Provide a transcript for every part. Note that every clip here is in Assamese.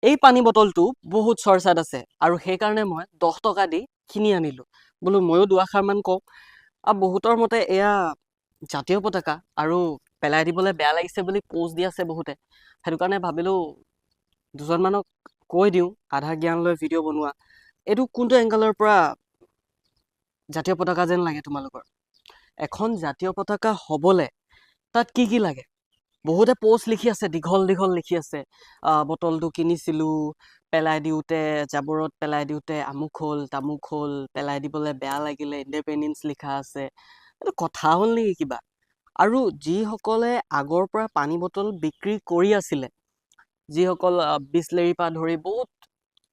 এই পানী বটলটো বহুত চৰ্চাত আছে আৰু সেইকাৰণে মই 10 টকা দি কিনি আনিলোঁ। বোলো ময়ো দুআষাৰমান কওঁ। আৰু বহুতৰ মতে এয়া জাতীয় পতাকা আৰু পেলাই দিবলৈ বেয়া লাগিছে বুলি প'ষ্ট দি আছে বহুতে। সেইটো কাৰণে ভাবিলোঁ দুজনমানক কৈ দিওঁ, আধা জ্ঞান লৈ ভিডিঅ' বনোৱা। এইটো কোনটো এংগলৰ পৰা জাতীয় পতাকা যেন লাগে তোমালোকৰ? এখন জাতীয় পতাকা হ'বলৈ তাত কি কি লাগে? বহুতে প'ষ্ট লিখি আছে, দীঘল দীঘল লিখি আছে, বটলটো কিনিছিলোঁ, পেলাই দিওঁতে, জাবৰত পেলাই দিওঁতে আমুক হ'ল তামুক হ'ল, পেলাই দিবলৈ বেয়া লাগিলে, ইণ্ডিপেণ্ডেঞ্চ লিখা আছে। এইটো কথা হ'ল নেকি কিবা? আৰু যিসকলে আগৰ পৰা পানী বটল বিক্ৰী কৰি আছিলে, যিসকল বিছলেৰীৰ পৰা ধৰি বহুত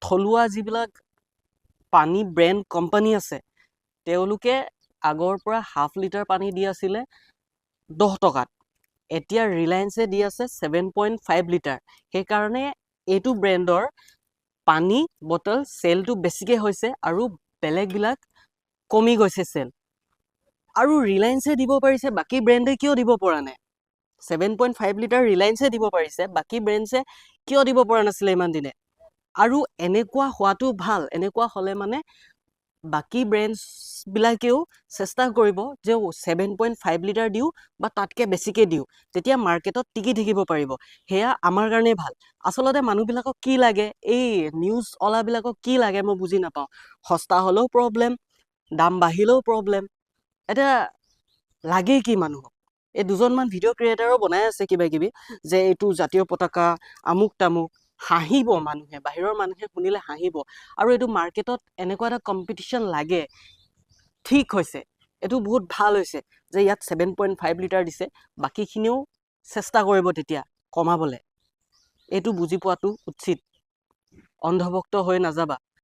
থলুৱা যিবিলাক পানী ব্ৰেণ্ড কোম্পানী আছে, তেওঁলোকে আগৰ পৰা হাফ লিটাৰ পানী দি আছিলে 10 টকাত। এতিয়া ৰিলায়েন্সে দি আছে 7.5 লিটাৰ। সেইকাৰণে এইটো ব্ৰেণ্ডৰ পানী বটল চেলটো বেছিকৈ হৈছে আৰু বেলেগবিলাক কমি গৈছে চেল। আৰু ৰিলায়েন্সে দিব পাৰিছে, বাকী ব্ৰেণ্ডে কিয় দিব পৰা নাই? 7.5 লিটাৰ ৰিলায়েন্সে দিব পাৰিছে, বাকী ব্ৰেণ্ডছে কিয় দিব পৰা নাছিলে ইমান দিনে? আৰু এনেকুৱা হোৱাটো ভাল। এনেকুৱা হ'লে মানে বাকী ব্ৰেণ্ডছবিলাকেও চেষ্টা কৰিব যে 7.5 লিটাৰ দিওঁ বা তাতকৈ বেছিকৈ দিওঁ, তেতিয়া মাৰ্কেটত টিকি থাকিব পাৰিব। সেয়া আমাৰ কাৰণেই ভাল। আচলতে মানুহবিলাকক কি লাগে, এই নিউজ অলাবিলাকক কি লাগে মই বুজি নাপাওঁ। সস্তা হ'লেও প্ৰব্লেম, দাম বাঢ়িলেও প্ৰব্লেম। এতিয়া লাগে কি মানুহক? এই দুজনমান ভিডিঅ' ক্ৰিয়েটাৰো বনাই আছে কিবা কিবি যে এইটো জাতীয় পতাকা আমুক তামুক। হাঁহিব মানুহে, বাহিৰৰ মানুহে শুনিলে হাঁহিব। আৰু এইটো মাৰ্কেটত এনেকুৱা এটা কম্পিটিশ্যন লাগে। ঠিক হৈছে, এইটো বহুত ভাল হৈছে যে ইয়াত 7.5 লিটাৰ দিছে। বাকীখিনিও চেষ্টা কৰিব তেতিয়া কমাবলৈ। এইটো বুজি পোৱাটো উচিত। অন্ধভক্ত হৈ নাযাবা।